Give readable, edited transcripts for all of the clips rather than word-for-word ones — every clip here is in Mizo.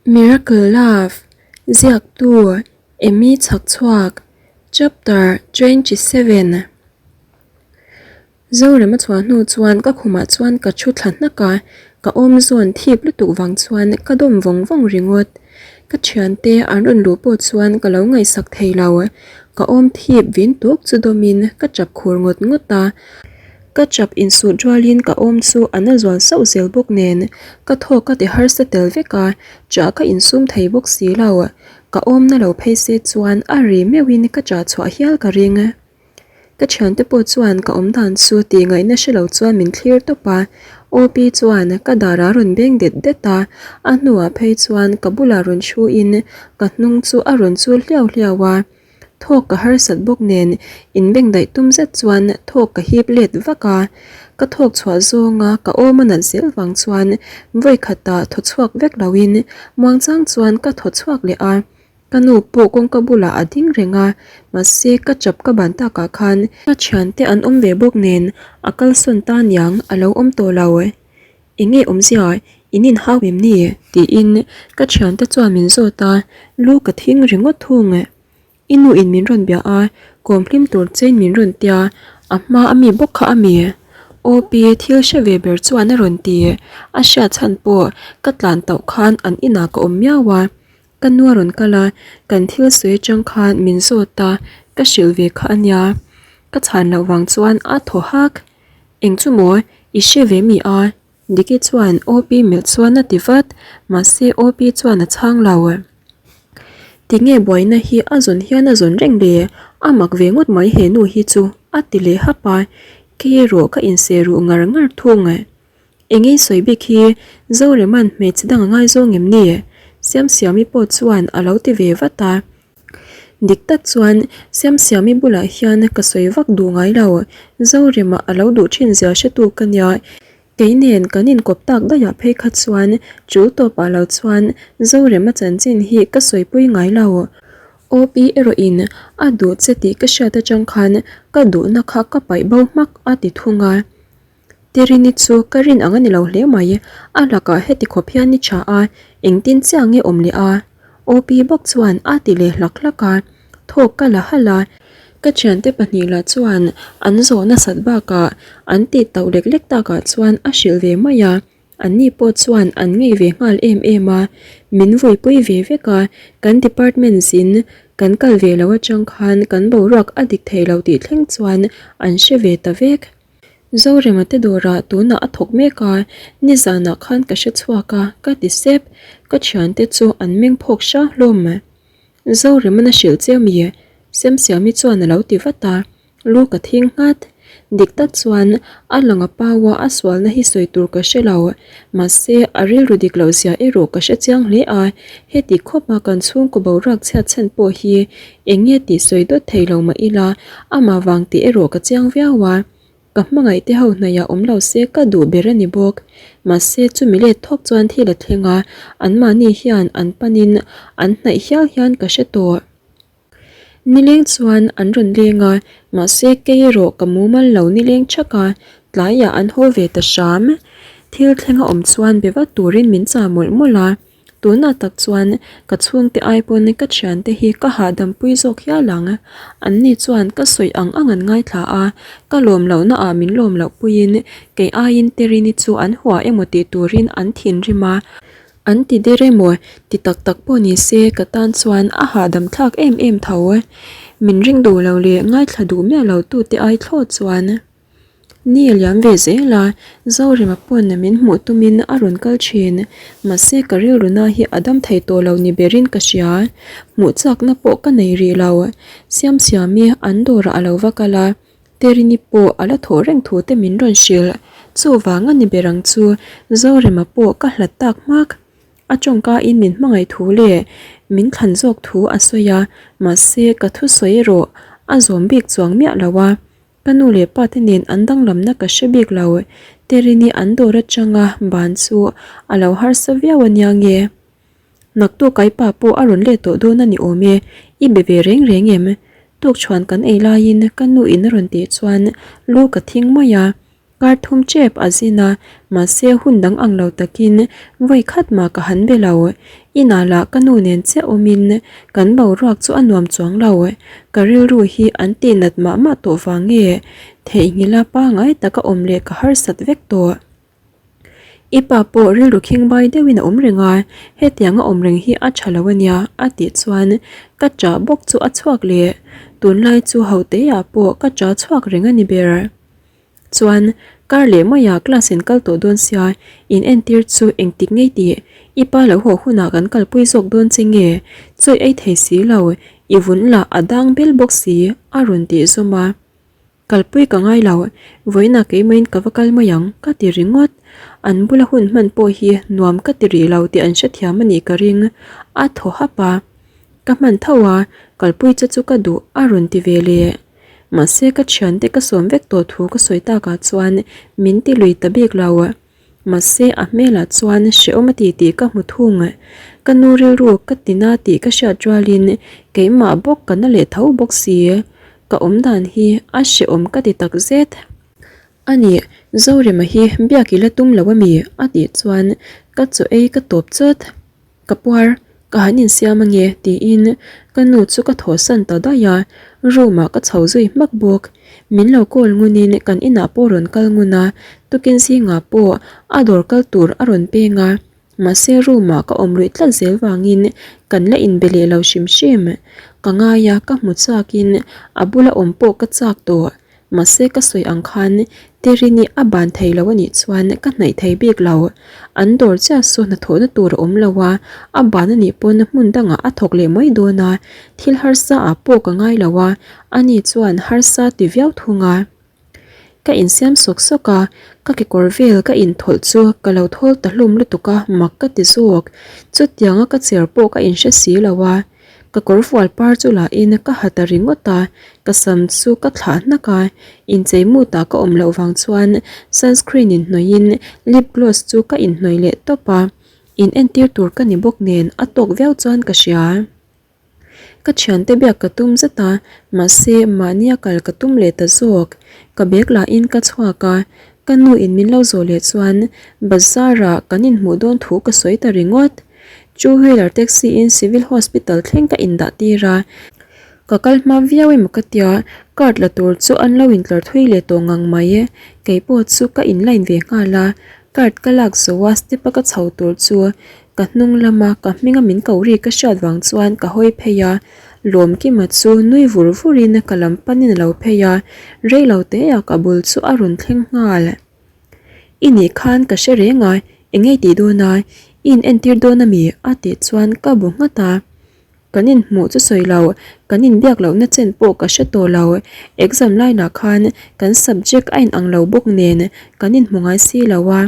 Miracle Love, Ziaktu, Amy Chhakchhuak, Chapter 27. Zorema chhuah hnu chuan ka khumah chuan ka thu thla hnak a, ka awm zawn thip lutuk vang chuan ka dawm vawng vawng ringawt. Ka thiante an rawn luh pawh chuan ka lo ngaihsak thei lo. Ka awm thip vin tawk chu dawmin ka chap khur ngawt ngawt a. Ka chap insut rualin ka awm chu a na zual sauh zel bawk nen ka thawk ka ti harsa tel vek a, chah ka insum thei bawk si lo. Ka awm na lo phei se chuan a ri meuhin ka chah chhuah hial ka ring. Ka thiante pawh chuan ka awm dan chu tih ngaihna hre lo chuan min thlir tawp a, OP chuan ka dar a rawn beng det det a, a hnuah phei chuan ka bulah rawn thu in ka hnung chu a rawn chul hliau hliau a. Thawk ka harsat bawk nen inbengdaih tum zet chuan thawk ka hip let vak a, ka thawk chhuah zawnga ka awm a nat zel vang chuan vawi khatah thaw chhuak vek loin muangchang chuan ka thaw chhuak leh a, ka nu pawh kawngka bulah a ding reng a, mahse ka chap ka ban takah khan ka thiante an awm ve bawk nen a kalsawn ta niang a lo awm tawh lo. Eng nge awmzia in inhau em ni? Tiin ka thiante chuan min zawt a, lu ka thing ringawt thung. I nu in min rawn bia a, kawm hlim tur chein min rawn tia, a hma a mi bawk kha a mi? OP thil hre ve ber chuan a rawn ti. A hriat chhan pawh ka tlan tauh khan an inah ka awm miau a, ka nu a rawn kal a, kan thil sawi atang khan min zawt a, ka hrilh ve kha a nia. Ka chhan loh vang chuan a thaw hak. Eng chu maw i hre ve mi a? Diki chuan OP melh chuan a ti vat, mahse OP chuan a chhang lo. Tinge buaina hi a zawn hian a zawn reng le, a mak ve ngawt mai he nu hi chu a ti leh hap a, kei erawh ka inseh ruh ngar ngar thung. Eng ei sawi bik hi Zoreman hmeichhe dang a ngaizawng em ni? Siamsiami pawh chuan a lo ti ve vat a. Dik tak chuan Siamsiami bulah hian ka sawi vak duh ngai lo, Zorema a lo duh thin zia hretu ka nia, kei nen kan inkawp tak daihah phei kha chuan tul tawpah lo chuan Zorema chanchin hi ka sawipui ngai lo. OP erawhin a duh che tih ka hriat atang khan ka duhna kha ka paih bo hmak a ti thung a. Terini chu ka rin ang a ni lo hle mai, a lakah heti khawp hian i tha a, engtin chiah nge awm leh a? OP bawk chuan a ti leh hlak hlak a, thawk ka la halh a, ka thiante pahnih lah chuan an zawh nasat bakah an tih tauh lek lek takah chuan a hrilh ve mai a, anni pawh chuan an ngei ve nghal em em a, min vuipui ve vek a, kan department zin kan kal ve lo atang khan kan boruak a dik thei lo tih thleng chuan an hre ve ta vek. Zorema te dawrah tunah a thawk mek a, nizanah khan ka hre chhuak a, ka ti sep. Ka thiante chu an meng phawk hra hlawm. Zorema'n a hrilh che mi? Semsiami chuan a lo ti vat a, lu ka thing nghat. Dik tak chuan a lang a paua a sualna hi sawi tur ka hre lo. Mahse, a rilru dik loh zia erawh ka hre chiang hle a, heti khawpa kan chhungkaw boruak chhiat chhan pawh hi Eng nge tih sawi dawt thei lo mah ila, amah vang tih erawh ka chiang viau a. Ka hmangaih te ho hnaihah awm lo se ka duh ber a ni bawk. Mahse chumi let thawk chuan thil a thleng a, anmahni hian an panin an hnaih hial hian ka hre tawh. Nileng chuan an rawn leng a, mahse kei erawh ka mumal lo nileng thak a, tlaiah an haw ve ta hram. Thil thleng a awm chuan be vat turin min chah mawlh mawlh a. Tunah tak chuan ka chhungte ai pawn ka thiante hi ka hahdam pui zawk hial ang. Anni chuan ka sawi ang ang an ngaithla a, ka lawm lohna ah min lawm loh puiin kei aiin Terini chu an hua emaw tih turin an thinrim a. An ti der emaw ti tak tak pawh ni se ka tan chuan a hahdam thlak em em tho. Min ring duh lo leh ngaithla duh miah lo tute ai thlawt chuan. Ni a liam ve zel a, Zorema pawn min hmuh tumin a rawn kal thin. Mahse ka rilruna hi a dam thei tawh lo ni berin ka hria. Hmuh chakna pawh ka nei rih lo. Siamsiami an dawrah a lo va kal a, Terini pawh a la thawh reng thu te min rawn hrilh. Chuvang a ni ber ang chu Zorema pawh ka hlat tak hmak. A tawngkain min hmangaih thu leh min thlan zawk thu a sawi a, mahse ka thusawi erawh a zawm bik chuang miah lo a. Ka nu leh pa te nen an danglamna ka hre bik lo, Terini an dawr atanga ban chu a lo harsa viau a nia nge. Naktuk kai pa pawh a rawn let tawh dawn a ni awm e, i be ve reng reng em? Tukchhuan kan ei laiin ka nu in a rawn tih chuan lu ka thing mai a. Kar thum tep a zin a, mahse hun dang ang lo takin vawi khat mah ka han be lo. Inah lah ka nu nen chiah awmin kan boruak chu a nuam chuang lo. Ka rilru hi an tih nat mah mah tawh vang nge theihnghilha pangai taka awm leh ka harsat vek tawh. I pa pawh rilru khingbai deuhin a awm reng a, hetianga awm reng hi a tha lo a nia a tih chuan ka ṭah bawk chu a chhuak leh. Tunlai chu Hoteah pawh ka ṭah chhuak reng a ni ber. Chuan kar leh maiah class in kal tawh dawn sia, in entir chu engtik ngei tih i pa lo haw hunah kan kalpui zawk dawn che nge, chawi ei thei si lo, i vun lah a dang bel bawk si a rawn tih zawm a. Kalpui ka ngai lo, vawiinah keimah-in ka va kal mai ang ka ti ringawt. An bula hun hman pawh hi nuam ka ti rih lo tih an hrethiam a nih ka ring, a thaw hap a. Ka hman tho a, kalpui che chu ka duh a rawn ti ve leh. Mahse ka thiante ka sawm vek tawh thu ka sawi takah chuan min ti lui ta bik lo. Mahse a hmelah chuan hrehawm a ti tih ka hmu thung. Ka nu rilru ka ti na tih ka hriat rualin keimah bawk ka na leh tho bawk si. Ka awm dan hi a hrehawm ka ti tak zet. A nih, Zorema hi biak i la tum lo a mi? a tih chuan ka chaw ei ka tawp chawt. Ka puar, ka han insiam ange tiin ka nu chu ka thawhsan ta daih a, room ah ka chho zui hmak bawk. Min lo call ngunin kan inah pawh rawn kal ngun a, tukin zingah pawh a dawr kal tur a rawn peng a, mahse room ah ka awm luih tlat zel vangin kan la inbe leh lo hrim hrim. Ka ngai a, ka hmu chakin a bula awm pawh ka chak tawh. Mahse ka sawi ang khan Terini a ban thei lo anih chuan ka hnaih thei bik lo. An dawr chiah saw hnathawhna tur a awm lo a, a ban anih pawn hmun dangah a thawk leh mai dawn a, thil harsa ah pawh ka ngai lo a, ani chuan harsa ti viau thung a. Ka insiam sawk sawk a, ka kekawr vel ka inthawlh chu ka lo thawl ta hlum lutuk a mak ka ti zawk. Chutianga ka cher pawh ka inhre si lo a. Ka kawr fual par chu la in ka ha ta ringawt a, ka sam chu ka thlah hnak a, inchei mut ah ka awm loh vang chuan sunscreen in hnawih in lip gloss chu ka inhnawih leh tawp a, in entir tur ka ni bawk nen a tawk viau chuan ka hria. Ka thiante biak ka tum zet a, mahse mahnia kal ka tum leh ta zawk, ka bag lah in ka chhuak a, ka nu in min lo zawh leh chuan bazar ah kan inhmuh dawn thu ka sawi ta ringawt. Two wheeler taxi in civil hospital thleng ka indah tir a, ka kal hma viau emaw ka tia, card la tur chu an lo intlar thui leh tawh ngang mai, keipawh chu ka in line ve nghal a, card ka lak zo a step a ka chho tur chu ka hnung lama ka hminga min ko ri ka hriat vang chuan ka hawi phei a, Lawmkima chu nui vur vur in ka lam panin a lo phei a, reilo te ah ka bul chu a rawn thleng nghal. I nih khan ka hre reng a, eng nge tih dawn a, i in entir dawn a mi? a tih chuan ka bu nghat a. Kan inhmuh chu sawi lo, kan inbiak lohna chen pawh ka hre tawh lo. Exam line ah khan kan subject a inang lo bawk nen kan inhmu ngai si lo a,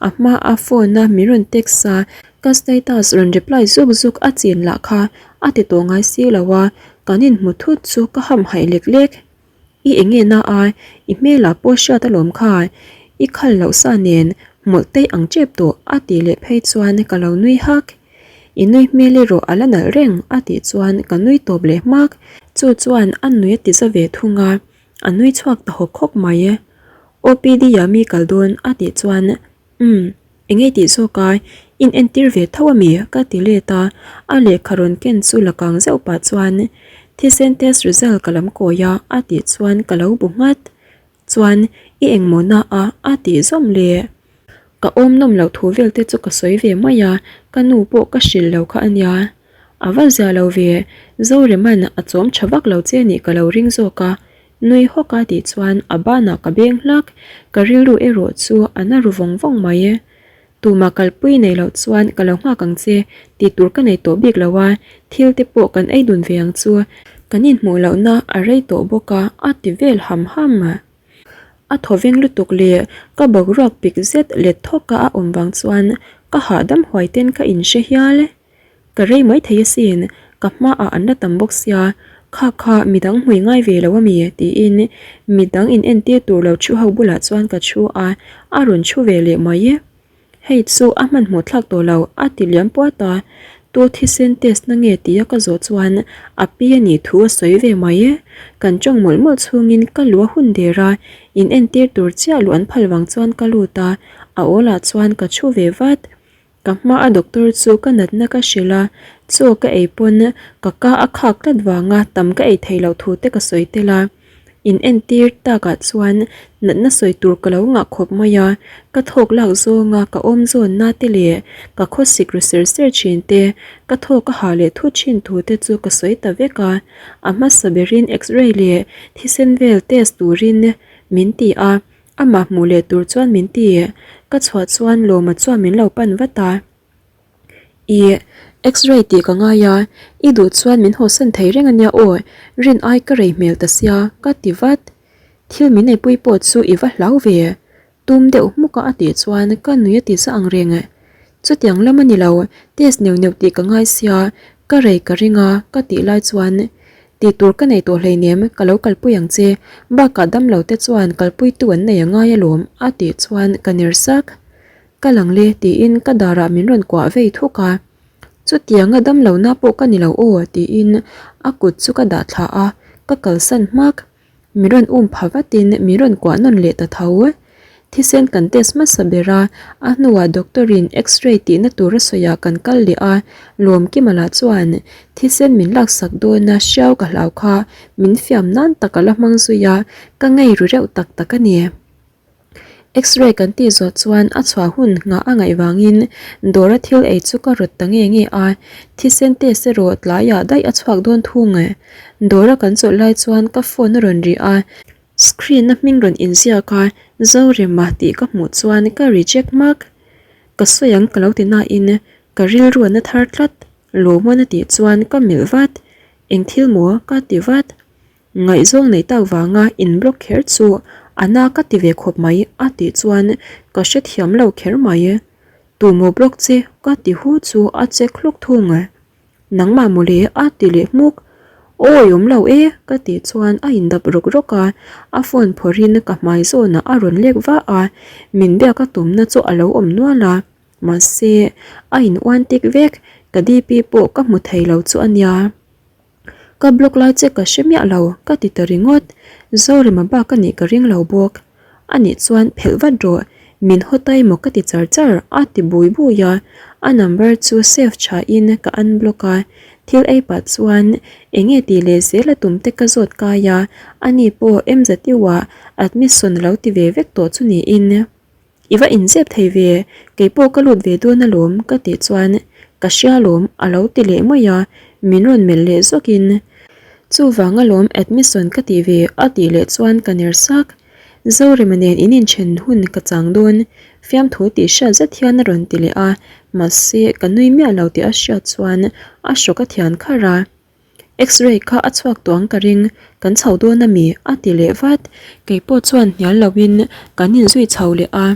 a hma a phone a min rawn text a, ka status rawn reply zuk zuk a chin lah kha a ti tawh ngai si lo a, kan inhmu thut chu ka hamhaih lek lek. I enge na a, i hmelah pawh hriat alawm kha, i khal loh sa nen hmawlh teih ang tep tawh a tih leh phei chuan ka lo nui hak. I nui hmel erawh a la nalh reng a tih chuan ka nui tawp leh hmak, chu chuan a nui a ti za ve thung a, a nui chhuak ta hawk hawk mai. OPD ah mi kal dawn a tih chuan Umm, eng ei tih zawk a, in entir ve tho a mi? ka ti let a, a lehkha rawn ken chu la kang zeuh pah chuan thisen test result ka lam kawi a a tih chuan ka lo bu nghat. Chuan i engmaw na a a tih zawm le. Ka awm nawm loh thu vel te chu ka sawi ve mai a, ka nu pawh ka hrilh lo kha a nia. A va zia lo ve, Zoreman a chawm tha vak lo che nih ka lo ring zawk a, Nui hawk a tih chuan a banah ka beng hlak, ka rilru erawh chu a na ru vawng vawng mai. Tumah kalpui nei loh chuan ka lo nghak ang che tih tur ka nei tawh bik lo a, thil te pawh kan ei dun ve ang chu. Kan inhmuh lohna a rei tawh bawk a, a ti vel ham ham. A thaw veng lutuk leh ka boruak pik zet let thawk a a awm vang chuan ka hahdam huai ten ka inhre hial. Ka rei mai thei asin, ka hmaah an la tam bawk sia, kha kha midang hmui ngai ve lo ami? tiin midang in entir tur lo thu ho bulah chuan ka thu a, a rawn thu ve leh mai. Hei chu a hmanhmawh thlak tawh lo a ti liam puat a, Tu thisen test na nge tia ka zawh chuan a pi a nih thu a sawi ve mai. Kan tawng mawlh mawlh chhungin ka lu a hun der a, in entir tur chiah luh an phal vang chuan ka lut a, a awl ah chuan ka thu ve vat. Ka hma a doctor chu ka natna ka hrilh a, chaw ka ei pawn ka ka a khak tlat vanga tam ka ei theih loh thu te ka sawi tel a. In entir takah chuan natna sawi tur ka lo ngah khawp mai a, ka thawk lak zawnga ka awm zawnna te leh ka khawsik ru ser ser thin te, ka thawk a hah leh thut thin thu te chu ka sawi ta vek a. A hmasa berin x-ray leh thisen vel test turin min ti a, amah hmuh leh tur chuan min ti. Ka chhuah chuan Lawma chuan min lo pan vat a. Ih, x-ray tih ka ngai a, i duh chuan min hawsan thei reng ania aw, rin ai ka rei hmel ta sia, ka ti vat. Thil min neipui pawh chu i va hlau ve, tum deuh hmuk a a tih chuan ka nui a ti za ang reng. Chutiang lam a ni lo, test neuh neuh tih ka ngai sia, ka rei ka ring a, ka tih lai chuan tih tur ka nei tawh hleinem, ka lo kalpui ang che, bakah damlo te chuan kalpuitu an nei a ngai alawm, a tih chuan ka ner sak. Ka lang le tiin ka darah min rawn kuah vei thuk a, chutianga damlohna pawh ka ni lo aw tiin a kut chu ka dah thla a, ka kalsan hmak. Min rawn um pha vatin min rawn kuah nawn leh ta tho. Thisen kan test hmasa ber a, a hnuah doctor in x-ray tihna tur a sawiah kan kal leh a, Lawmkima lah chuan thisen min laksak dawn a hriau ka hlau kha min fiam nan tak a la hmang zui a, ka ngei ru reuh tak tak a ni. X-ray kan tih zawh chuan a chhuah hun nghah a ngaih vangin dawra thil ei chu ka rawt ta nge nge a, thisen test erawh tlaiah daih a chhuak dawn thung. Dawra kan chawlh lai chuan ka phone a rawn ri a, screen a hming rawn inziak a, Zorema tih ka hmuh chuan ka reject hmak. Ka sawi ang ka lo ti nain ka rilru a na thar tlat, Lawmawn a tih chuan ka melh vat, Eng thil maw? ka ti vat. Ngaihzawng neih tak vanga in block kher chu a na ka ti ve khawp mai a tih chuan ka hrethiam lo kher mai. Tu maw block che ka ti hu chu a che hluk thung. Nangmah mawle a ti leh hmuk. Awi awm lo e ka tih chuan a indap rawk rawk a, a phone phawrhin ka hmai zawnah a rawn lek va a, min biak a tumna chu a lo awm nual a. Mahse a in uan tik vek, ka DP pawh ka hmu thei lo chu a nia. Ka block lai che ka hre miah lo ka ti ta ringawt. Zorema bak a nih ka ring lo bawk. A nih chuan phelh vat rawh, min haw tai maw ka ti char char a ti bui bui a. A number chu save tha in ka unblock a, thil ei pah chuan eng nge tih leh zel a tum te ka zawt kai a, ani pawh MZU ah admission a lo ti ve vek tawh chu niin. I va inzep thei ve, keipawh ka lut ve dawn alawm ka tih chuan ka hria alawm a lo ti leh mai a, min rawn melh leh zawkin chuvang alawm admission ka tih ve a tih leh chuan ka ner sak. Zorema nen in inthen hun ka chang dawn fiamthu tih hriat zet hian a rawn ti leh a, mahse ka nui miah lo tih a hriat chuan a hrawk a thian kharh a. X-ray kha a chhuak tawh ang ka ring, kan chho dawn a mi? a ti leh vat. Keipawh chuan hnial loin kan inzui chho leh a.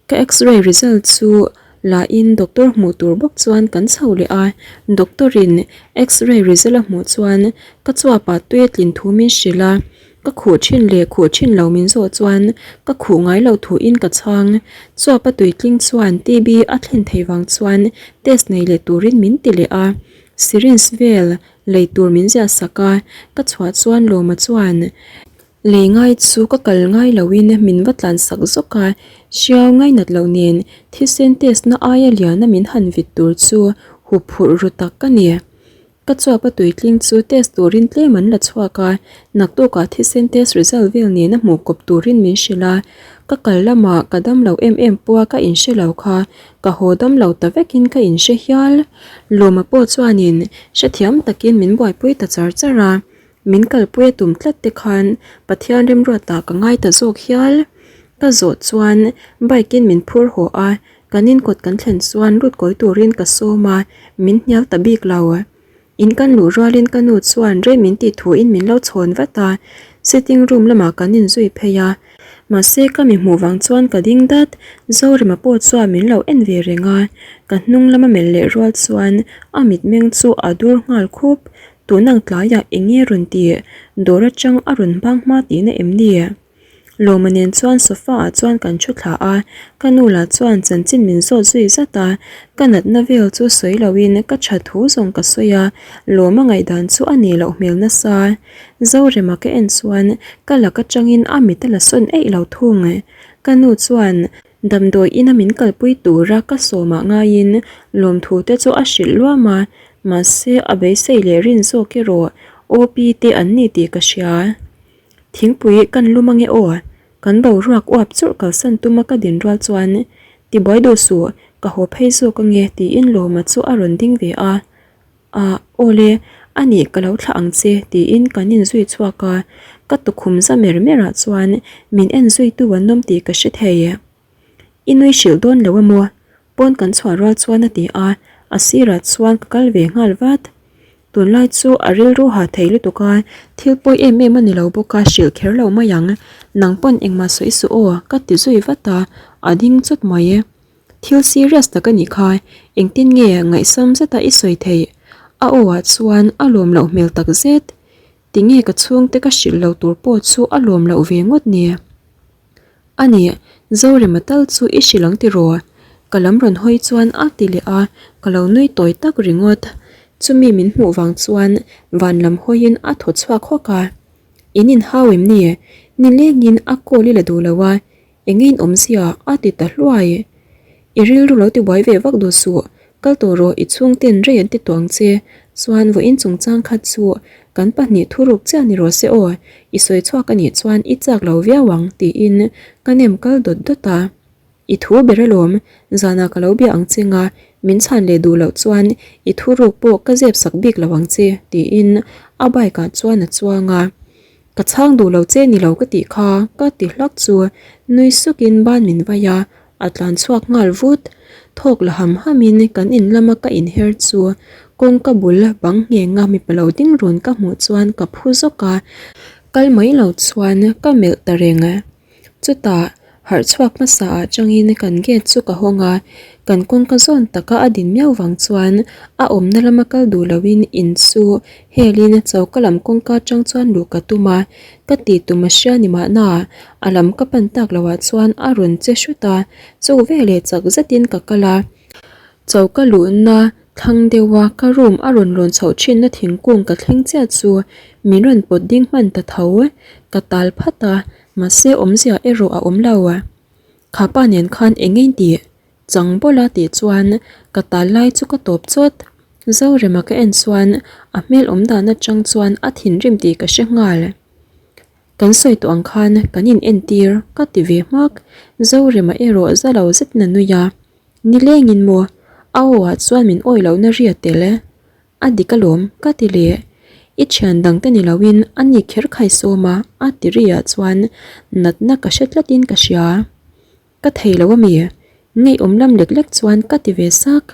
Ka X-ray result chu la in doctor hmuh tur bawk chuan kan chho leh a. Doctor in X-ray result a hmuh chuan ka chuapah tui a tlin thu min hrilh a. Ka khuh thin leh khuh thin lo min zawh chuan ka khuh ngai lo thu in ka chhang. Chuap a tui tling chuan TB a thlen thei vang chuan test nei leh turin min ti leh a. Syringe vel lei tur min ziah sak a, ka chhuah chuan Lawma chuan lei ngai chu ka kal ngai loin min va tlan sak zawk a, hriau ngainat loh nen thisen test na aia liana min han vit tur chu huphurh ru tak ka ni. Ka chuap a tuitling chu test turin tlem an la chhuak a, naktukah thisen test result vel nena hmuh kawp turin min hrilh a, ka kal lamah ka dam lo em em pawha ka inhre lo kha Ka haw dam lo ta vekin ka inhre hial. Lawma pawh chuanin hrethiam takin min buaipui ta char char a, min kalpui a tum tlat te khan Pathian remruatah ka ngai ta zawk hial. Ka zawh chuan bike in min phur haw a, kan inkawt kan thlen chuan lut kawi turin ka sawm a, min hnial ta bik lo. In kan luh rualin ka nu chuan rei min tih thuin min lo chhawn vat a, sitting room lamah kan inzui phei a. Mahse ka mi hmuh vang chuan ka ding dat, Zorema pawh chuan min lo en ve reng a, ka hnung lama melh leh rual chuan a mitmeng chu a dur nghal khup, tunang tlaiah eng nge rawn tih, dawr atang a rawn bang hma tihna em ni? Lawma nen chuan sofa ah chuan kan thu thla a, ka nu lah chuan chanchin min zawt zui zat a, ka natna vel chu sawi loin ka tha thu zawng ka sawi a, Lawma ngaihdan chu a nih loh hmel nasa. Zorema ka en chuan ka lak atangin a mit a la sawn eih lo thung. Ka nu chuan Damdawi ina min kalpui tura ka sawmah ngaiin lawmthu te chu a hrilh luam a, mahse a beisei leh rin zawk erawh OP te an ni tih ka hria. Thingpui kan lum ange aw, kan boruak uap churh kalsan tuma ka din rual chuan tibuai duh suh, ka haw phei zawk ange tiin Lawma chu a rawn ding ve a. Ah, awle, a nih ka lo thlah ang che tiin kan inzui chhuak a, ka tukhum za mer mer ah chuan min en zuitu an awm tih ka hre thei. I nui hrilh dawn lo emaw? Pawn kan chhuah rual chuan a ti a, a sirah chuan ka kal ve nghal vat. Tunlai chu a rilru ha thei lutuk a, thil pawi em em a ni lo bawk a, hrilh kher lo mai ang. Nang pawn engmah sawi suh aw, ka ti zui vat a, a ding chawt mai. Thil serious tak a nih kha, engtin nge ngaihsam zeta i sawi theih? A aw ah chuan a lawm loh hmel tak zet. Tinge ka chhungte ka hrilh lo tur pawh chu a lawm loh ve ngawt ni? A nih, Zorema tal chu i hrilh ang tiraw? Ka lam rawn hawi chuan a ti leh a, ka lo nui tawi tak ringawt. Chumi min hmuh vang chuan van lam hawiin a thaw chhuak hawk a. In inhau em ni? Nilengin a call i la duh lo a, Eng in awmzia a ti ta hluai. I rilru lo ti buai ve vak duh suh, kal tawh rawh i chhungten rei an ti tawh ang che, chuan vawiin chungchang khat chu kan pahnih thuruk chiah ni rawh se aw, i sawi chhuak a nih chuan i chak lo viau ang tiin ka nem kal dawt dawt a. I thu ber alawm, zanah ka lo bia ang che nga, min chhan leh duh loh chuan i thuruk pawh ka zep sak bik lo ang che tiin a bike ah chuan a chuang a. Ka chhang duh lo che ni lo ka tih kha ka ti hlak chu nui sukin ban min vai a, a tlan chhuak nghal vut. Thawk la ham hamin kan in lama ka inher chu kawngka bul bang nghenga mipa lo ding run ka hmuh chuan ka phu zawk a, kal mai lo chuan ka melh ta reng. Chutah, harh chhuak hmasa ah changin kan gate chu ka hawng a, kan kawngka zawn taka a din miau vang chuan a awmna lama kal duh loin in chu helin choka lam kawngka atang chuan luh ka tum a, ka tih tum a hria ni mahna a lam ka pan tak loh ah chuan a rawn che hrut a, chu veleh chak zetin ka kal a, choka luhna Thlang deuha ka room a rawn rawn chhoh thinna thingkung ka thleng chiah chu min rawn pawt ding hman ta tho. Ka tal phat a, mahse awmzia erawh a awm lo. Kha pa nen khan eng nge tih? Chang bawla tih chuan ka tal lai chu ka tawp chawt. Zorema ka en chuan a hmel awm dan atang chuan a thinrim tih ka hre nghal. Kan sawi tawh ang khan kan in entir ka ti ve hmak. Zorema erawh za lo zetin a nui a. Nilengin maw? A aw ah chuan min awi lohna ri a tel e. A dik alawm, ka ti leh. I thian dang te ni loin a ni kher khai sawm a, a ti ri ah chuan natna ka hre tlatin ka hria. Ka thei lo ami? Ngeiawm lam lek lek chuan ka ti ve sak.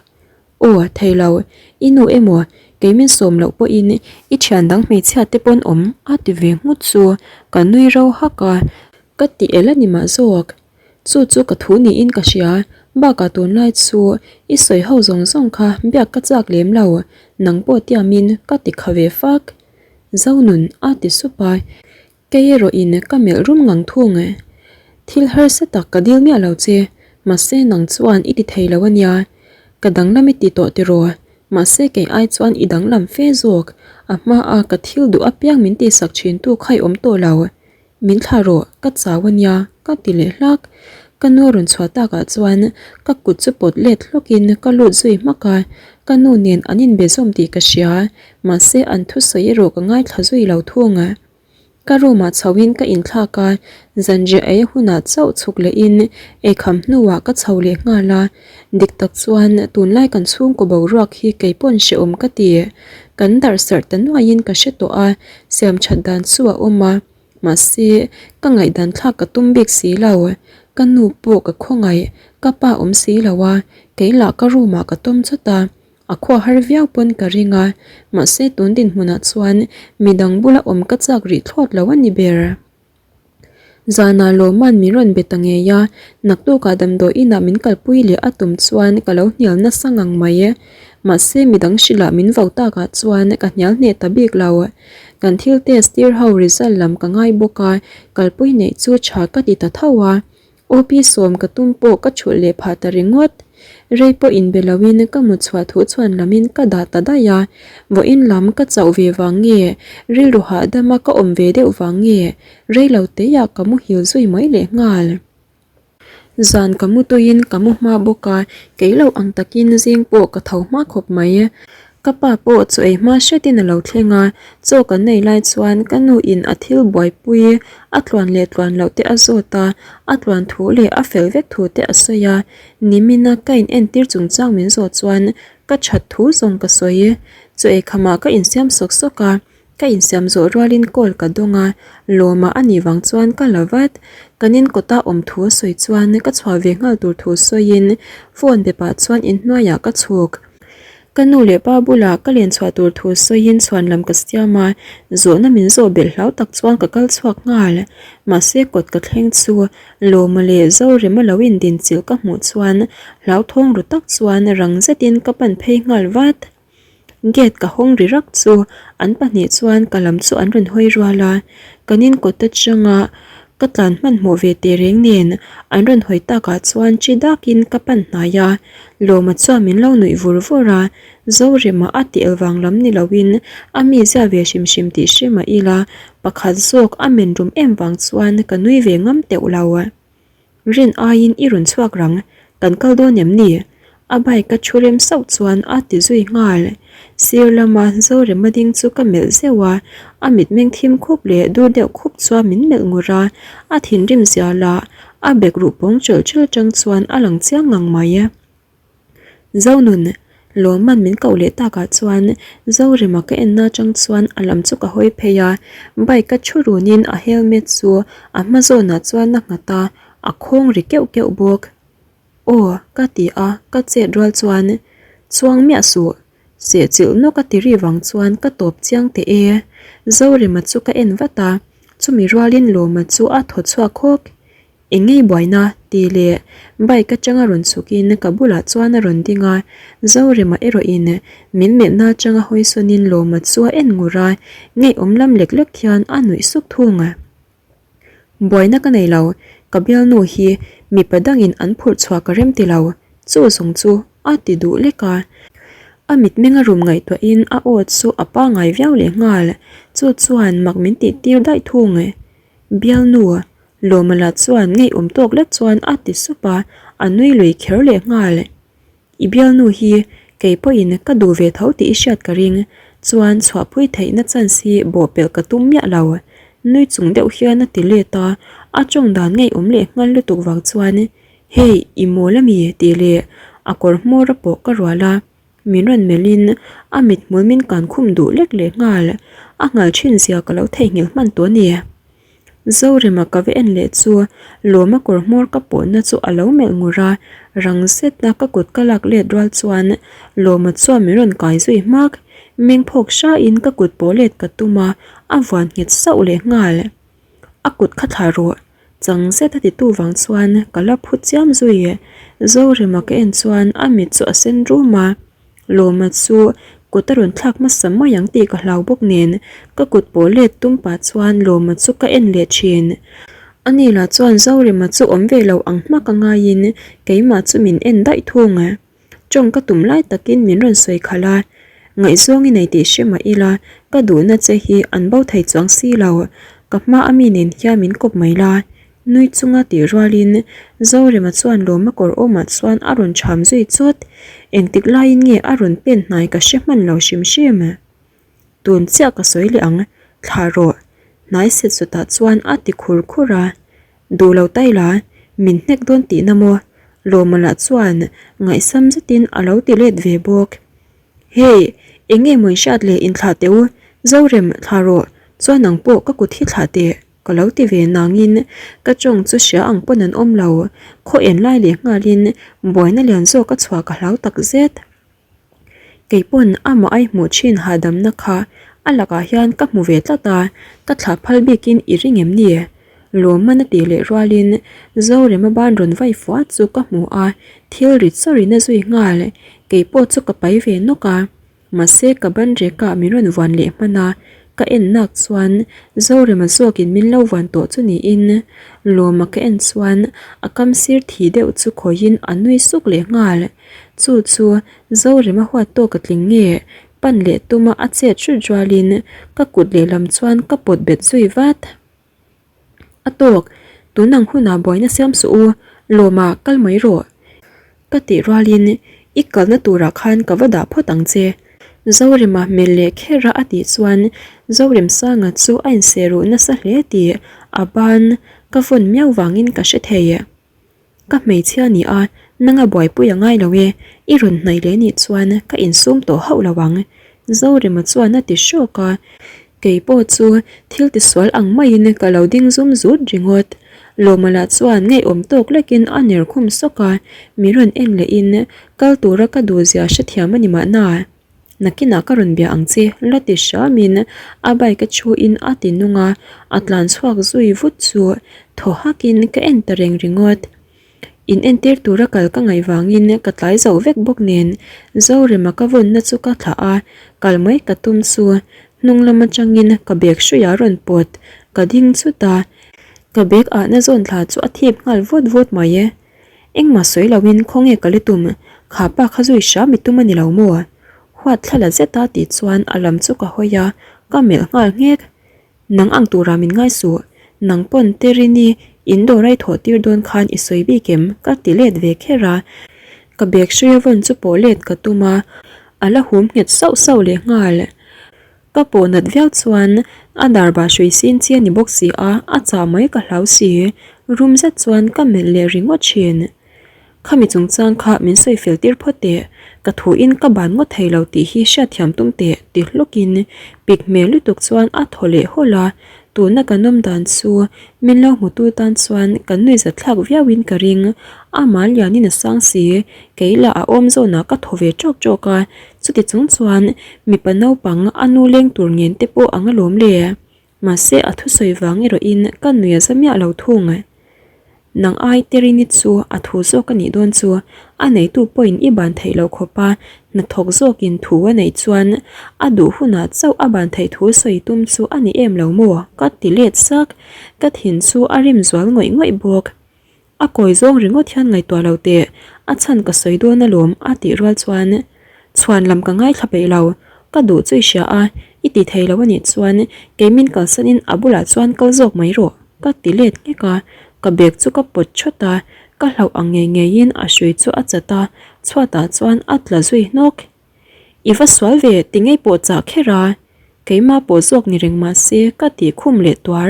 Aw, thei lo. I nu emaw, kei min sawm loh pawhin i thian dang hmeichhia te pawn awm, a ti ve nghut chu ka nui ro hak a. Ka ti el a ni mah zawk. Chu chu ka thu niin ka hria, bakah tunlai chu i sawi ho zawng zawng kha biak ka chak lem lo, nang pawh tiamin ka ti kha ve fak. Zonun a ti sup a, kei erawhin ka melh rum ngang thung. Thil harsa tak ka dil miah lo che, mahse nang chuan i ti thei lo a nia, ka danglam i ti tawh tiraw, mahse kei ai chuan i danglam fe zawk, a hmaa ka thil duh apiang min tihsak thintu kha i awm tawh lo. Min thlah rawh, ka chau a nia, ka ti leh hlak. Ka nu a rawn chhuah takah chuan ka kut chu pawt let hlawkin ka lut zui hmak a, ka nu nen an inbe zawm tih ka hria, mahse an thusawi erawh ka ngaithla zui lo thung. Ka room ah chhoin ka inthlak a, zanriah ei hunah chauh chhuk lehin eikham hnuah ka chho leh nghal a, dik tak chuan tunlai kan chhungkaw boruak hi kei pawn hrehawm ka ti. Kan darh sarh ta nuaiin ka hre tawh a, siam that dan chu a awm a, mahse ka ngaihdan thlak ka tum bik si lo, ka nu pawh ka khawngaih, ka pa awm si lo a, kei lah ka room ah ka tawm chawt a, a khua har viau pawn ka ring a, mahse tun dinhmunah chuan midang bula awm ka chak rih thlawt lo a ni ber. Zanah Lawman min rawn be ta ngei a, naktukah damdawi inah min kalpui leh a tum chuan ka lo hnial nasa ngang mai. Mahse midang hrilh ah min vo tak ah chuan ka hnial hneh ta bik lo. Kan thil test tir ho result lam ka ngai bawk a, kalpui neih chu tha ka ti ta tho a. OP sawm ka tum pawh ka thulh leh phah ta ringawt. Rei pawh inbe loin ka mut chhuah thu chhuan lamin ka dah ta daih a. Vawiin lam ka chauh ve vang nge, rilru hahdama ka awm ve deuh vang nge, rei lo teiah ka muhil zui mai leh nghal. Zan ka mu tuiin ka mu hma bawk a, kei lo ang takin zing pawh ka tho hma khawp mai. Ka pa pawh chaw ei hma hretin a lo thleng a, chaw kan nei lai chuan ka nu in a thil buaipui a tluan leh tluan loh te a zawt a, a tluan thu leh a fel vek thu te a sawi a, nimina ka in entir chungchang min zawh chuan ka that thu zawng ka sawi. Chaw ei khamah ka insiam sawk sawk a, Ka insiam zawh rualin call ka dawng a, lawmah a nih vang chuan ka la vat. Kan in kawta awm thu a sawi chuan ka chhuah ve nghal tur thu sawiin phone be pah chuan inhnuaiah ka chhuk. Ka nu leh pa bulah ka len chhuah tur thu sawiin chhuan lam ka siam a, zawhna min zawh belh hlau tak chuan ka kal chhuak nghal. Mahse kawt ka thleng chu Lawma leh Zorema lo indinchilh ka hmuh chuan hlauthawng ru tak chuan rang zetin ka pan phei nghal vat. Gate ka hawng ri rak chu an pahnih chuan ka lam chu an rawn hawi rual a, kan in kawt atanga ka tlan hmanhmawh ve teh reng nen an rawn hawi takah chuan chi dakin ka pan hnai a, Lawma chuan min lo nuih vur vur a, Zorema a tih el vang lam ni loin a mi zia ve hrim hrim tih hre mah ila pakhat zawk a men rum em vang chuan ka nui ve ngam teuh lo. Rin aiin i rawn chhuak rang, kan kal dawn em ni? A bike a thu rem sauh chuan a ti zui nghal. Sir lama Zorema ding chu ka melh zeuh a, a mitmeng thim khup leh dur deuh khup chuan min melh ngur a, a thinrim zia lah a bek ruh pawng chawlh chawlh atang chuan a lang chiang ngang mai. Zonun, lawmman min koh leh takah chuan Zorema ka enna atang chuan a lam chu ka hawi phei a, bike a thu runin a helmet chu a hma zawnah chuan a nghat a, a khawng ri keuh keuh bawk. Aw, ka ti a, ka chet rual chuan chuang miah suh, sehchilh nawk a ti ri vang chuan ka tawp chiang teh e. Zorema chu ka en vat a, chumi rualin Lawma chu a thaw chhuak hawk. Eng ngei buaina? tih leh bike atanga rawn chhukin ka bulah chuan a rawn ding a, Zorema erawhin min melhna atanga hawi sawnin Lawma chu a en ngur a, ngeiawm lam lek lek hian a nuih suk thung. Buaina ka nei lo, ka bialnu hi mipa dangin an phurh chhuah ka rem ti lo, chu zawng chu a ti duh lek a. A mitmeng a rum ngaihtuahin a aw chu a pangai viau leh nghal, chu chuan mak min tih tir daih thung. Bialnu Lawmala chuan ngeiawm tawk lek chuan a ti sup a, a nui lui kher leh nghal. I bialnu hi kei pawhin ka duh ve tho tih i hriat ka ring, chuan chhuahpui theihna chance hi bawhpelh ka tum miah lo. Nui chung deuh hian a ti let a, a tawng dan ngeiawm leh nghal lutuk vang chuan, Hey, i mawl ami? tih leh a kawr hmawr a pawh ka rual a. Min rawn melhin a mithmul min kan khum duh lek leh nghal, a nghal thin zia ka lo theihnghilh hman tawh a ni. Zorema ka va en leh chu Lawma kawr hmawr ka pawhna chu a lo melh ngur a, rang zeta ka kut ka lak let rual chuan Lawma chuan min rawn kai zui hmak. Meng phawk hrain ka kut pawh let ka tum a, a vuan nghet sauh leh nghal. A kut kha thlah rawh, chang zet a titu vang chuan ka la phu chiam zui. Zorema ka en chuan a mit chu a sen rum a, Lawma chu kut a rawn thlak hmasa mai ang tih ka hlau bawk nen ka kut pawh let tum pah chuan Lawma chu ka en leh thin. Ani lah chuan Zorema chu awm ve lo ang hmak a ngaiin keimah chu min en daih thung. Tawng ka tum lai takin min rawn sawi khalh a, ngaihzawng i nei tih hre mah ila ka duhna che hi an bo thei chuang si lo, ka hma a mi nen hian min kawp mai la. Nui chunga tih rualin Zorema chuan lawma kawr awmah chuan a rawn cham zui chawt, engtik laiin nge a rawn pen hnai ka hre hman lo hrim hrim. Tun chiah ka sawi leh ang, thlah rawh. Hnai set sawtah chuan a ti khur khur a. Duh lo tai la, min hnek dawn tihna maw? Lawma lah chuan ngaihsam zetin a lo ti let ve bawk. Hey, eng nge maw inhriat leh inthlah teh u, Zorem, thlah rawh, chuan nang pawh ka kut hi thlah teh, ka lo ti ve nangin ka tawng chu hria ang pawn an awm lo, khaw en lai leh nghalin buaina lian zawk a chhuah ka hlau takzet. Kei pawn amah ai hmuh thin hahdamna kha a lakah hian ka hmu ve tlat a, ka thlah phal bikin i ring em ni? Lawmman a tih leh rualin Zorema ban rawn vai fuah chu ka hmu a, thil rit sawrin a zui nghal. Keipawh chu ka pai ve nawk a, mahse ka ban rekah min rawn vuan leh hman a, ka en nak chuan Zorema zawkin min lo vuan tawh chu niin Lawma ka en chuan a kam sir thi deuh chu khawihin a nui suk leh nghal. Chu chu Zorema huat tawk a tling nge pan leh tuma a chet hrut rualin ka kut lehlam chuan ka pawt bet zui vat. A tawk, tun ang hunah buaina siam suh u, Lawma kal mai rawh. Ka tih rualin i kalna turah khan ka va dah phawt ang che. Zorema hmel leh kher a a tih chuan Zoremsanga chu a inseh ruh nasa hle tih a ban ka vawn miau vangin ka hre thei. Ka hmeichhia ni a, nanga buaipui a ngai lo e, i rawn hnaih leh nih chuan ka insum tawh hauh lo ang. Zorema chuan a ti hrawk a, kei pawh chu thil tisual ang maiin ka lo ding zum zut ringawt. Lawma lah chuan ngeiawm tawk lekin a ner khum sawk a, mi rawn en lehin kal tura ka duhzia hrethiam a ni mahna. Nakinah ka rawn bia ang che, la ti hramin a bike a chhuin a ti nung a, a tlan chhuak zui vut chu thaw hakin ka en ta reng ringawt. In entir tura kal ka ngaih vangin ka tlai zo vek bawk nen Zorema ka vawnna chu ka thlah a, kal mai ka tum chu hnung lam atangin ka bag hruiah a rawn pawt, ka ding chut a, ka bag ahna zawn thla chu a thip nghal vawt vawt mai e. Engmah sawi loin khawnge ka li tum, kha pa kha zui hram i tum a ni lo maw? Huat thla la zet a tih chuan a lam chu ka hawi a, ka melh nghal nghek. Nang ang tura min ngai suh, nang pawn Terini in dawr a i thawh tir dawn khan i sawi bik em? ka ti let ve kher a, ka bag hruia vawn chu pawh let ka tum a, a la hum nghet sauh sauh leh nghal. Ka pawh nat viau chuan a dar bah hrui sin chi a ni bawk si a, a chah mai ka hlau si. Rum zet chuan ka melh leh ringawt thin. Khami chungchang kha min sawi fel tir phawt teh, ka thuin ka ban ngawt thei lo tih hi hriatthiam tum teh ti hlukin pik hmel lutuk chuan a thaw leh hawlh a, tuna kan awm dan chu min lo hmutu tan chuan kan nuihzat thlak viauin ka ring. Amah lianin a sang si, kei lah a awm zawnah ka thaw ve ṭawk ṭawk a, Chuti chung chuan mipa naupang a nu leng tur ngen te pawh ang alawm le. Mahse a thusawi vang erawhin ka nui a za miah lo thung. Nang ai Terini chu a thu zawk a nih dawn chu a neitu pawhin i ban theih loh khawp a, hnathawk zawkin thu a neih chuan a duh hunah chauh a ban theih thu sawi tum chu a ni em lo maw? Ka ti let sak. Ka thin chu a rim zual ngawih ngawih bawk. A kawi zawng ringawt hian ngaihtuah lo teh, a chhan ka sawi dawn alawm a tih rual chuan chhuan lam ka ngaithla peih lo, ka duh chu i hria a, i ti thei lo anih chuan kei min kalsanin a bulah chuan kal zawk mai rawh ka ti let nghek a, ka bag chu ka pawt thawt a, ka hlauh ang ngei ngeiin a hrui chu a chat a, chhuatah chuan a tla zui hnawk. I va sual ve ti ngei pawh chah kher a, keimah pawh zawk ni reng mahse ka tih khum leh tuar.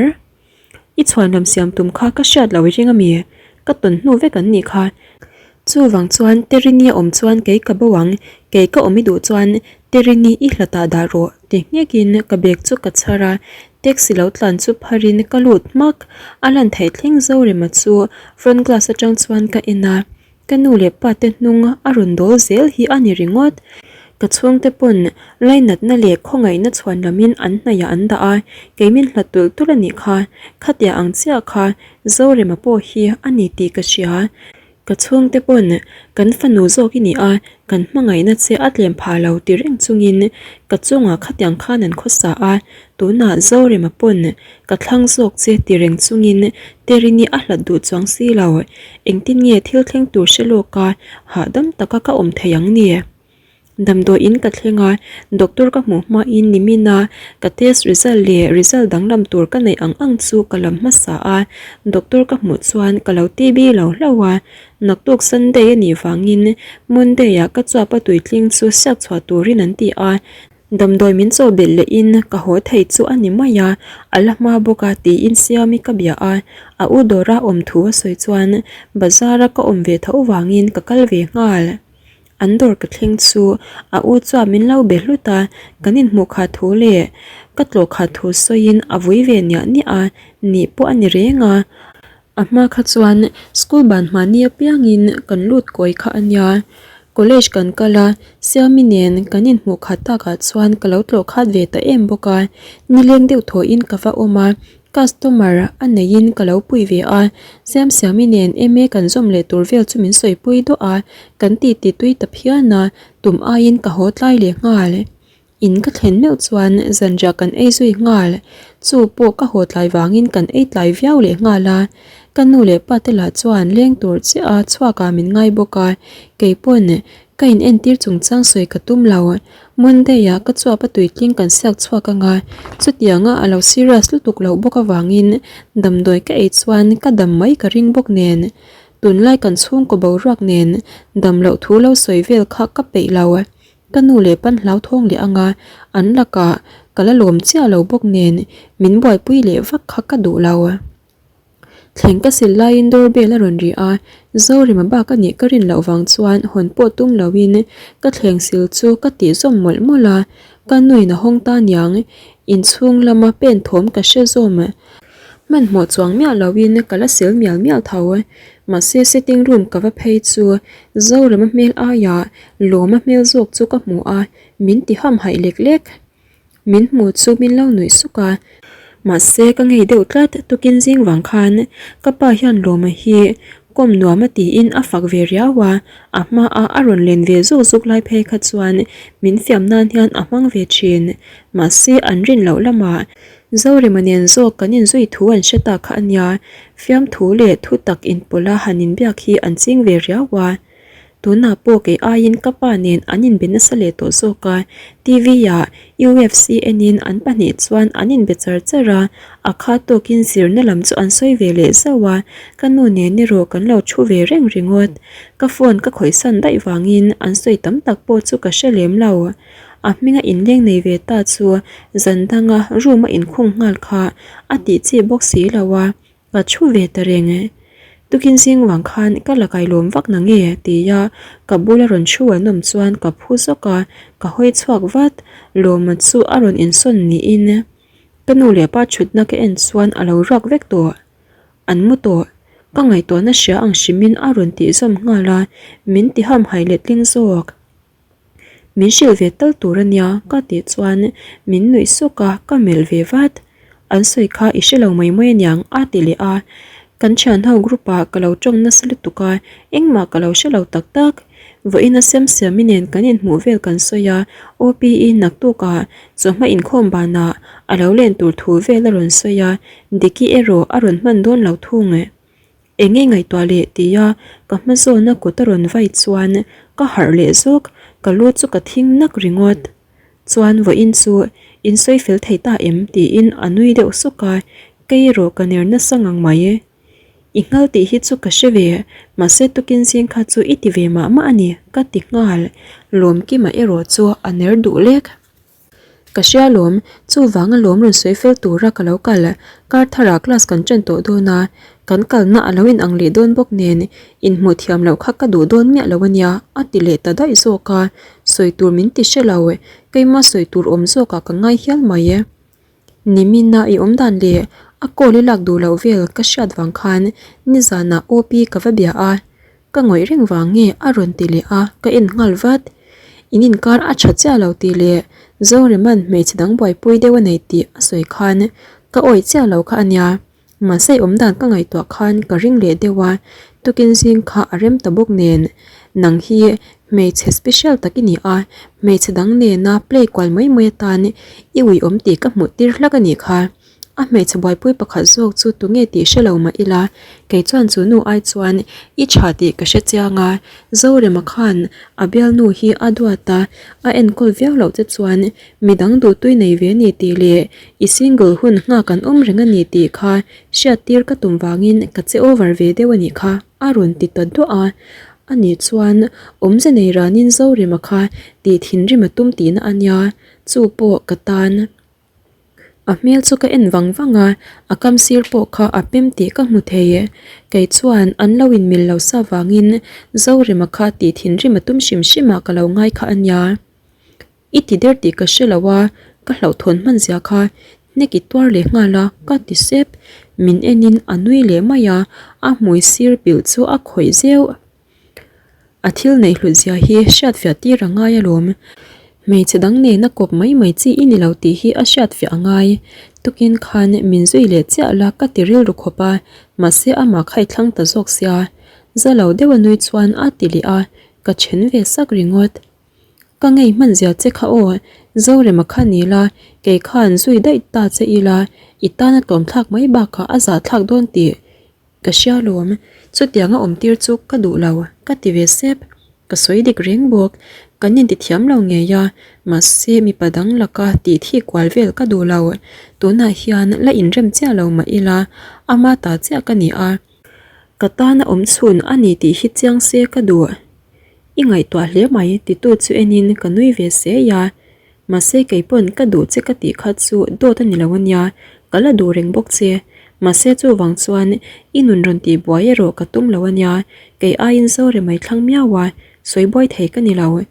I chhuanlam siam tum kha ka hriat lo i ring a mi? Ka tawn hnu vek an nih kha. Chuvang chuan Terini a awm chuan kei ka bo ang, kei ka awm i duh chuan Terini i hlatah dah rawh ti nghekin ka bag chu ka chhar a, taxi lo tlan chu pharin ka lut hmak. A lan theih thleng Zorema chu front glass atang chuan ka en a, Ka nu leh pa te hnung a rawn dawl zel hi a ni ringawt. Ka chhungte pawn lainatna leh khawngaihna chhuan lamin an hnaihah an dah a, kei min hlat tulh tulh a nih kha. Khatia ang chiah kha Zorema pawh hi a ni tih ka hria. Ka chhungte pawn kan fanu zawk i ni a, kan hmangaihna che a tlem phah lo ti reng chungin ka chungah khatiang khan an khawsa a, tunah Zorema pawn Ka thlang zawk che ti reng chungin Terini a hlat duh chuang si lo. Engtin nge thil thleng tur hre lawk a, hahdam taka ka awm thei ang ni? Damdawiin ka thleng a, doctor ka hmuh hmain nimin a, ka test result leh result danglam tur ka neih ang ang chu ka lam hmasa a, doctor ka hmuh chuan ka lo TB lo hlauh a, naktuk Sunday a nih vangin Monday ah ka chuap a tuitling chu siak chhuah turin an ti a, Damdawi min chaw belh lehin ka haw thei chu a ni mai a, a la hma bawk a tiin Siami ka bia a, a u dawra awm thu a sawi chuan bazar a ka awm ve tho vangin ka kal ve nghal. An dawr ka thleng chu a u chuan min lo be hlut a, kan inhmuh khat thu leh ka tlawh khat thu sawiin a vui ve niah niah a, nih pawh a ni reng a. A hma kha chuan school ban hmahni apiangin kan lut kawi kha a nia. College kan kal a, Siami nen kan inhmuh khat takah chuan ka lo tlawh khat ve ta em bawk a. Nileng deuh thawhin ka va awm a, Customer a neiin ka lo pui ve a, Siamsiami nen MA kan zawm leh tur vel chu min sawipui duah a, kan titi tui ta phian a, tum aiin ka haw tlai leh nghal. In ka thlen meuh chuan zanriah kan ei zui nghal, chu pawh ka haw tlai vangin kan ei tlai viau leh nghal a, ka nu leh pa te lah chuan leng tur chiah a chhuak ah min ngai bawk a, kei pawn ka in entir chungchang sawi ka tum lo, Monday ah ka chuap a tuitling kan siak chhuak ang a, chutiang a a lo serious lutuk loh bawk avangin damdawi ka ei chuan ka dam mai ka ring bawk nen, tunlai kan chhungkaw boruak nen dam loh thu lo sawi vel kha ka peih lo. Ka nu leh pan hlauthawng leh anga an lakah ka la lawm chiah lo bawk nen min buaipui leh vak kha ka duh lo. Thleng ka sil laiin doorbell a rawn ri a, Zorima bak a nih ka rin loh vang chuan hawn pawh tum loin ka thleng sil chu ka tih zawm mawlh mawlh a, ka nuin a hawng ta niang inchhung lama pen thawm ka hre zawm. Hmanhmawh chuang miah loin ka la sil mial mial tho. Mahse sitting room ka va phei chu Zorema hmel aiah Lawma hmel zawk chu ka hmu a, min ti hamhaih lek lek. Min hmu chu min lo nuih suk a. Mahse ka ngei deuh tlat tukin zing vang khan ka pa hian Lawma hi kawm nuam a tiin a fak ve riau a, a hmaa a rawn len ve zuk zuk lai phei kha chuan min fiam nan hian a hmang ve thin. Mahse an rin loh lamah Zorema nen zawk kan inzui thu an hre ta kha a nia, fiamthu leh thu tak inpawlha han inbiak hi an ching ve riau a. Tunah pawh kei aiin ka pa nen an inbe nasa leh tawh zawk a, TV ah UFC enin an pahnih chuan an inbe char char a, a kha tawkin zirna lam chu an sawi ve leh zauh a, ka nu nen erawh kan lo thu ve reng ringawt. Ka phone ka khawihsan daih vangin an sawi tam tak pawh chu ka hre lem lo. A hminga inleng nei ve ta chu zan danga room a inkhung nghal kha a tih chi bawk si lo a, ka thu ve ta reng e. Tukin zing vang khan ka la kailawm vak na nge tia ka bula rawn thu an awm chuan ka phu zawk a, ka hawi chhuak vat. Lawma chu a rawn insawn niin ka nu leh pa thutna ka en chuan a lo ruak vek tawh. An mu tawh. Ka ngaihtuahna hria ang hrimin a rawn tih zawm nghal a, min ti hamhaih letling zawk. Min hrilh ve tal tur a nia ka tih chuan min nuih sawk a, ka melh ve vat. An sawi kha i hre lo mai mai aniang a ti leh a. Kan thianho group ah ka lo tawng nasa lutuk a, engmah ka lo hre lo tak tak. Vawiin a Siamsiami nen kan inhmuh vel kan sawi a, OPE naktuk ah chawhma inkhawm banah a lo len tur thu vel a rawn sawi a, Diki erawh a rawn hman dawn lo thung. Eng nge ngaihtuah leh tia ka hma zawna kut a rawn vai chuan ka harh leh zawk, ka lu chu ka thing nak ringawt. Chuan vawiin chu in sawi fel thei ta em tiin a nui deuh suk a, kei erawh ka ner nasa ngang mai. I nghal tih hi chu ka hre ve, mahse tukin zing kha chu i ti ve mah mah a ni ka ti nghal, Lawmkima erawh chu a ner duh lek. Ka hria lawm, chuvang a lawm rawn sawi fel tura ka lo kal. Kar tharah class kan ṭan tawh dawn a, kan kalna a lo inang leh dawn bawk nen inhmuh thiam loh kha ka duh dawn miah lo a nia, a ti leh ta daih zawk a, sawi tur min ti hre lo, keima sawi tur awm zawkah ka ngai hial mai e. Nimina i awm dan leh a call i lak duh loh vel ka hriat vang khan nizanah OP ka va bia a, Ka ngawih reng vang nge a rawn ti leh a, ka en nghal vat. In inkar a tha chiah lo tih leh Zoreman hmeichhe dang buaipui deuh a nei tih a sawi khan ka awih chiah lo kha a nia. Mahse awmdan ka ngaihtuah khan ka ring leh deuh a, tukin zing kha a rem ta bawk nen. Nang hi hmeichhe special tak i ni a, hmeichhe dang nena play kual mai mai atan i uiawm tih ka hmuh tir hlak a nih kha. A hmeichhe buaipui pakhat zawk chu tunge tih hre lo mah ila, kei chuan chu nu ai chuan i tha tih ka hre chiang a, Zorema khan a bialnu hi a duat a, a enkawl viau loh che chuan midang duhtui nei ve a ni tih leh i single hun nghak an awm reng a ni tih kha hriattir ka tum vangin ka che over ve deuh a nih kha a rawn ti ta duah a, ani chuan awmze nei ranin Zorema kha tih thinrim a tum tihna a nia, chu pawh ka tan. A hmel chu ka en vang vang a, a kam sir pawh kha a pem tih ka hmu thei e. Kei chuan an lo inmil lo sa vangin Zorema kha tih thinrim a tum hrim hrim ah ka lo ngai kha a nia. I ti der tih ka hre lo a, ka hlauhthawn hman zia kha hnek i tuar leh nghal a, ka ti sep. Min enin a nui leh mai a, a hmui sir pilh chu a khawih zeuh. A thil neih hlut zia hi hriatfiah tir a ngai alawm. Hmeichhe dang nena kawp mai mai chi i ni lo tih hi a hriatfiah a ngai. Tukin khan min zui leh chiah la ka ti rilru khawp a, mahse amah kha i thlang ta zawk sia. Za lo deuh a nui chuan a ti leh a, ka then ve sak ringawt. Ka ngei hman zia che kha aw, Zorema kha ni la, kei khan zui daih ta che ila, i tan a tlawmthlak mai bakah a zahthlak dawn tih Ka hria lawm, chutianga awm tir chu ka duh lo, ka ti ve sep. Ka sawi dik reng bawk, kan inti thiam lo ngei a, mahse mipa dang laka tih thi kual vel ka duh lo. Tunah hian la inrem chiah lo mah ila, ama ta chiah ka ni a, ka tana awm chhun a ni tih hi chiang se ka duh. I ngaihtuah hle mai titu chu enin ka nui ve sei a. Mahse kei pawn ka duh che ka tih kha chu dawt a ni lo ania, ka la duh reng bawk che. Mahse chuvang chuan i nun rawn tih buai erawh ka tum lo ania, kei aiin Zore mai thlang miau a, sawi buai thei ka ni lo.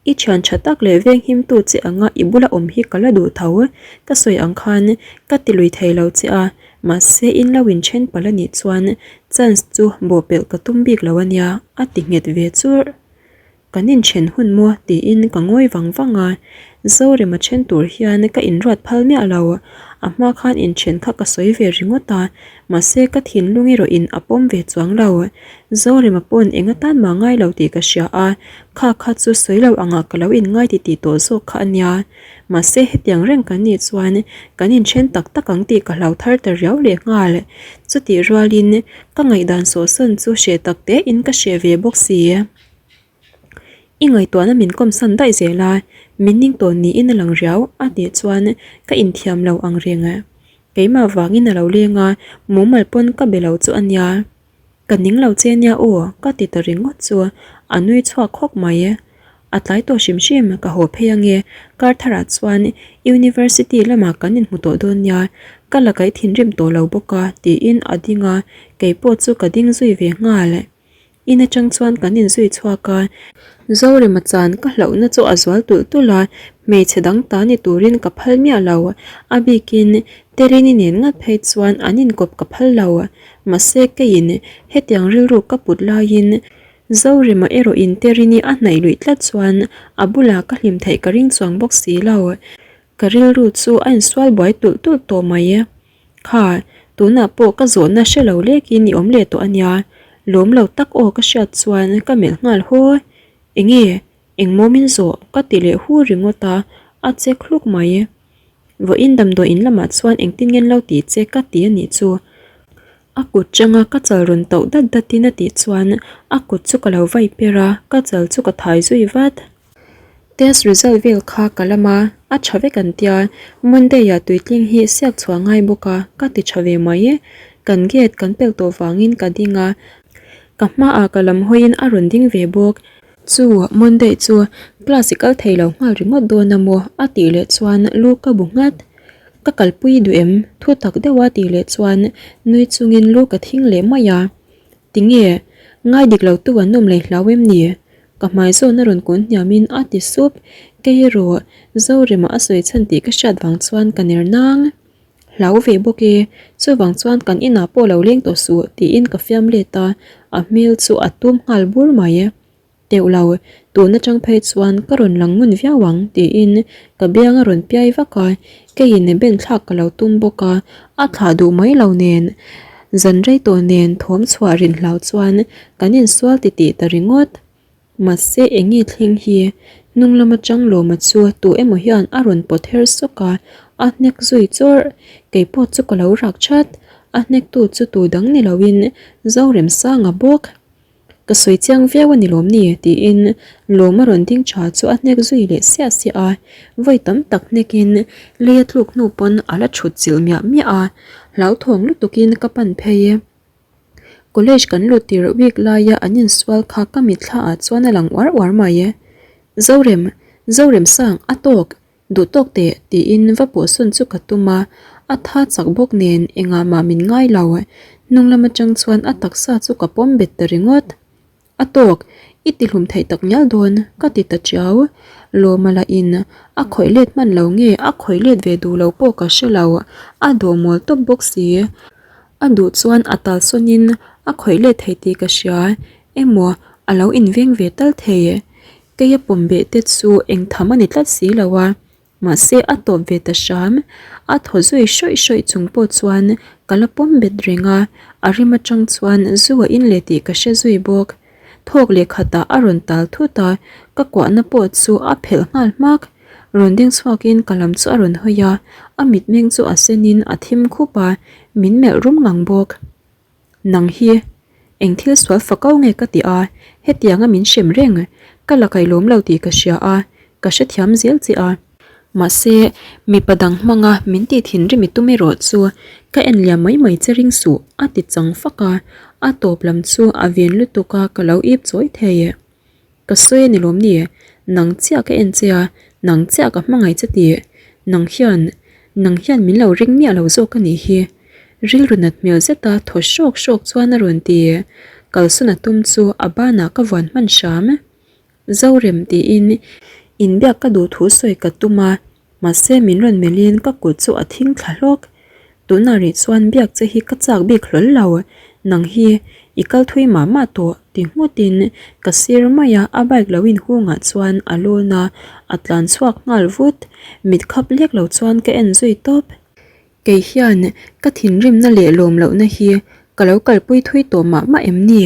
I thian tha tak leh venghimtu che anga i bula awm hi ka la duh tho, ka sawi ang khan ka ti lui thei lo che a, mahse in lo inthen palh a nih chuan chance chu bawhpelh ka tum bik lo ania, a ti nghet ve churh. Kan inthen hun maw tiin ka ngawi vang vang a, Zorema then tur hian ka inruat phal miah lo. A hma khan inthen kha ka sawi ve ringawt a, mahse ka thinlung erawhin a pawm ve chuang lo. Zorema pawn eng atan mah ngai lo tih ka hria a, kha kha chu sawi lo angah ka lo inngai titih tawh zawk kha a nia. Mahse hetiang reng kan nih chuan kan inthen tak tak ang tih ka hlau thar ta riau lehnghal. Chutih rualin ka ngaihdan sawhsawn chu hreh tak tein ka hreh ve bawk si. I ngaihtuahna min kawmsan daih zel a, min ning tawn niin a lang riau a tih chuan ka inthiam lo ang reng. Keimah vangin a lo leng a, mumal pawn ka be lo chu a nia. Ka ning lo che nia aw ka ti ta ringawt chu a nui chhuak khawk mai. A tlai tawh hrim hrim ka haw phei ange, kar tharah chuan University lamah kan inhmu tawh dawn nia, ka la kaih thinrim tawh lo bawk a tiin a ding a, keipawh chu ka ding zui ve nghal. In atang chuan kan inzui chhuak a, Zorema chan ka hlauhna chu a zual tulh tulh a, hmeichhe dang ta ni turin ka phal miah lo, a bikin Terini nen ngat phei chuan an inkawp ka phal lo. Mahse keiin hetiang rilru ka put laiin Zorema erawhin Terini a hnaih luih tlat chuan a bulah ka hlim theih ka ring chuang bawk si lo. Ka rilru chu a insual buai tulh tulh tawh mai. Kha, tunah pawh ka zawhna hre lo lekin i awm leh tawh a nia, lawm lo tak aw ka hriat chuan ka melh nghal haw. Enge, engmaw min zawh ka ti leh hu ringawt a, a chek hluk mai. Vawiin damdawi in lamah chuan engtin ngen lo tih che ka ti a nih chu. A kut changa ka chal rawn tauh dat datin a tih chuan a kut chu ka lo vai per a, ka chal chu ka thai zui vat. Test result vel kha ka lam a, a tha vek an tia, Monday ah tuitling hi siak chhuah ngai bawk a, ka ti tha ve mai. Kan gate kan pel tawh vangin ka ding a, ka hmaah ka lam hawiin a rawn ding ve bawk. Chu Monday chu class i kal thei lo nghal ringawt dawn a maw? a tih leh chuan lu ka bu nghat. Ka kalpui duh em? Thu tak deuh a tih leh chuan nui chungin lu ka thing leh mai a. Tinge? Ngai dik lo tu an awm leh hlau em ni? Ka hmai zawn a rawn kun hniamin a ti sup, kei erawh Zorema a sawi chhan tih ka hriat vang chuan ka ner nang. Hlau ve bawk e, chuvang chuan kan inah pawh lo leng tawh suh tiin ka fiam let a, a hmel chu a tum nghal bur mai. Teuh lo, tun atang phei chuan ka rawn lang ngun viau ang tiin ka biang a rawn piai vak a, keiin ben thlak ka lo tum bawk a, a thlah duh mai lo nen. Zan rei tawh nen thawm chhuah rin hlau chuan kan insual titih ta ringawt. Mahse eng nge thleng hi? Hnung lam atang Lawma chu tu emaw hian a rawn pawt her sawk a, a hnek zui chawrh. Kei pawh chu ka lo rak chat. A hnektu chu tu dang ni loin Zoremsanga bawk. Ka sawi chiang viau a ni lawm ni? tiin Lawma rawn ding tha chu a hnek zui leh siah siah a, vawi tam tak hnekin lei a tluk hnu pawn a la thut chilh miah miah a, hlauthawng lutukin ka pan phei. College kan lut tirh week laia an insual kha ka mitthla ah chuan a lang uar uar mai. Zorem, Zoremsang, a tawk! Duh tawk teh tiin va pawhsawn chu ka tum a, a tha chak bawk nen engah mah min ngai lo. Hnung lam atang chuan a taksa chu ka pawm bet ta ringawt. A tawk, i ti hlum theih tak ngial dawn ka ti ta chiau. Lawma lah in a khawih let hman lo nge a khawih let ve duh lo pawh ka hre lo, a dawh mawl tawp bawk si. A duh chuan a tal sawn in a khawih let thei tih ka hria emaw a lo inveng ve tal thei. Keia pawm beh te chu eng tham a ni tlat si lo a. Mahse a tawp ve ta hram. A thaw zui hrawih hrawih chung pawh chuan ka la pawm bet reng a, a rim atang chuan zu a in leh tih ka hre zui bawk. Thawk leh khatah a rawn tal thut a, ka kuahna pawh chu a phelh nghal hmak. Rawn ding chhuakin ka lam chu a rawn hawi a, a mitmeng chu a senin a thim khup a, min melh rum ngang bawk. Nang hi eng thil sual fak au nge ka ti a, hetianga min hrem reng, ka la kailawm lo tih ka hria a, ka hrethiam zel che a. Mahse, mipa dang hmanga min tih thinrim i tum erawh chu ka en liam mai mai che ring suh, a ti chang fak a, a tawp lam chu a ven lutuk a ka lo ip chawi thei. Ka sawi a ni lawm ni? Nang chiah ka en che a, nang chiah ka hmangaih che tih. Nang hian, nang hian min lo ring miah lo zawk a nih hi. Rilru nat hmel zeta thaw hrawk hrawk chuan a rawn ti. Kalsawn a tum chu a banah ka vuan hman hram. Zorem tiin inbiak ka duh thu sawi ka tum a, Mahse min rawn melhin ka kut chu a thing thla hlawk. Tunah rih chuan biak che hi ka chak bik hlawl lo, nang hi i kal thui mah mah tawh ti nghutin ka sir mai a, a bike lo inhungah chuan a lawn a, a tlan chhuak nghal vut. Mit khap lek lo chuan ka en zui tawp. Kei hian ka thinrimna leh lawm lohna hi ka lo kalpui thui tawh mah mah em ni?